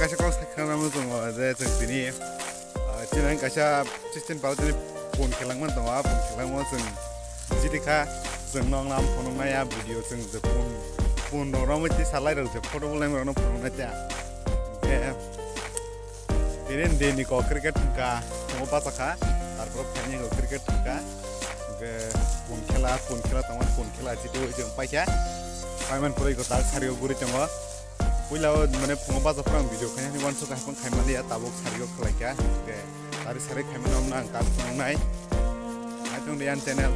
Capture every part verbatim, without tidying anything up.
Kaisa kok sakha nang tongo je chwng tini, ah, chini kaisa Christian pal tini phone khelangma tongo, ah, phone khelangma chwng jidi kha chwng nong lam phone nai ya video chwng je phone, phone rok rok mui tisa lai rok je photo bo lai rok no phone nai ta. Tini de ni kok cricket thwngkha, phungo bachakha, tarpor phaini kok cricket thwngkha, hwnkhe phone khela, phone khela tongma, phone khela chitwi chwng paikha, paiman pore kok tak sari o guri tongo. Puila o mane phungo bachak phang video khaina ni wansuk hai phang khaimani ya tabuk sari o khwlaikha, hwnkhe sari sari khaimani omna ang tak phunuknai. Naitung de yan channel.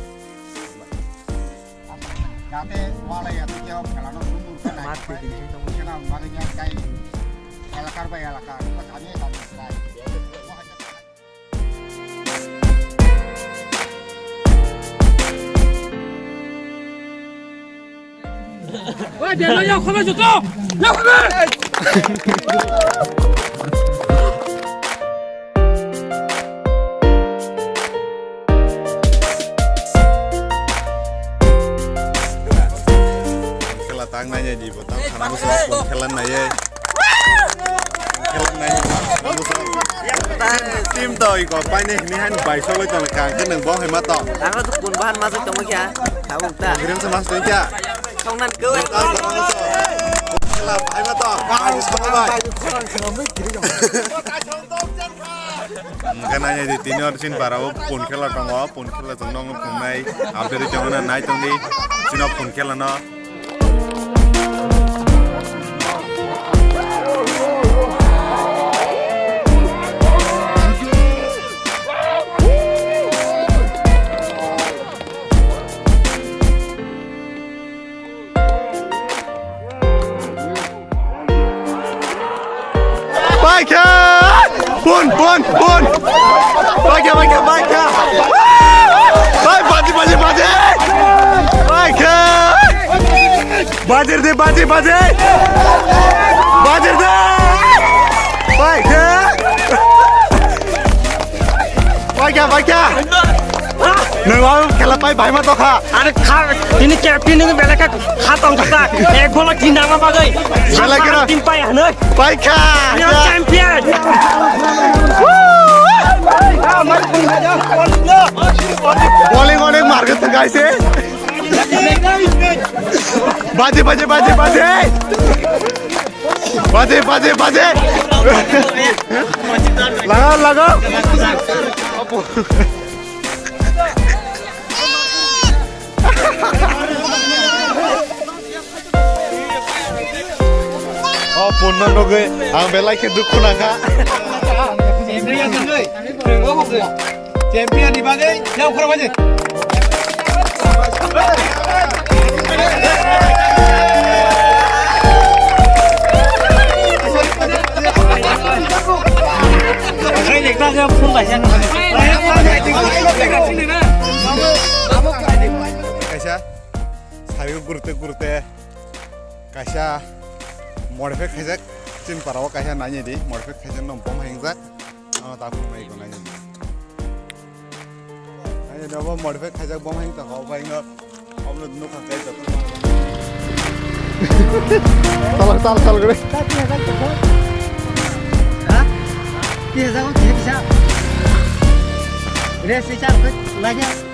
Jate wala ya, tu kya khelano sundur ka nai. Mat pe din hai tong. Kena mari ya kai elakar bai elakar, kami kami kai. Oi, delo ya, khono joto. Ya, khono. Khela tang nai di bo tang khana musa phone khela nai ye. Khela nai musa. Team to iko paine hini han bai so bai tang kang ke nang bo hai ma to. Ang to kun bahan ma to mo kya? Tabuk ta. Girim se mas to kya? Song nan ko. Khela bai ma to. Bai so bai. Hwnkhe nainai di tini hor chini bara o phone khela tongo, phone khela tong nong phungnai, update tong na nai tong di, chini phone khela no. Baikha! Bun, bun, bun! Baikha, baikha, baikha! Bai, baji, baji, baji! Baikha! Bajir de, baji, baji! Bajir de! Baikha! Baikha, baikha! Nang wao khela pai bai ma tokha. Are kha, tini captain ni belai kha kha tong kha. Ek gola tin dama bagai. Belai kha. Tin pai hanoi. Pai kha. Ni champion. Bowling onek market thang kaise. Baje, baje, baje, baje. Baje, baje, baje. Laga, laga. O punno nugwi ang belai khe dukhu nangkha. Champion ni bagwi yau khoro baje. Kaisa sari gurte gurte kaisa modify khaijak, chini para o kaisa nai di modify khaijak no bom hingjak. Ano ta phunai ko nai. Nai no bo modify khaijak bom hing ta ko bai no. Obno nukha kai joto. Tal, tal, tal gre. Ha? Tiga jam tiga bisa. Rest ichar lagi.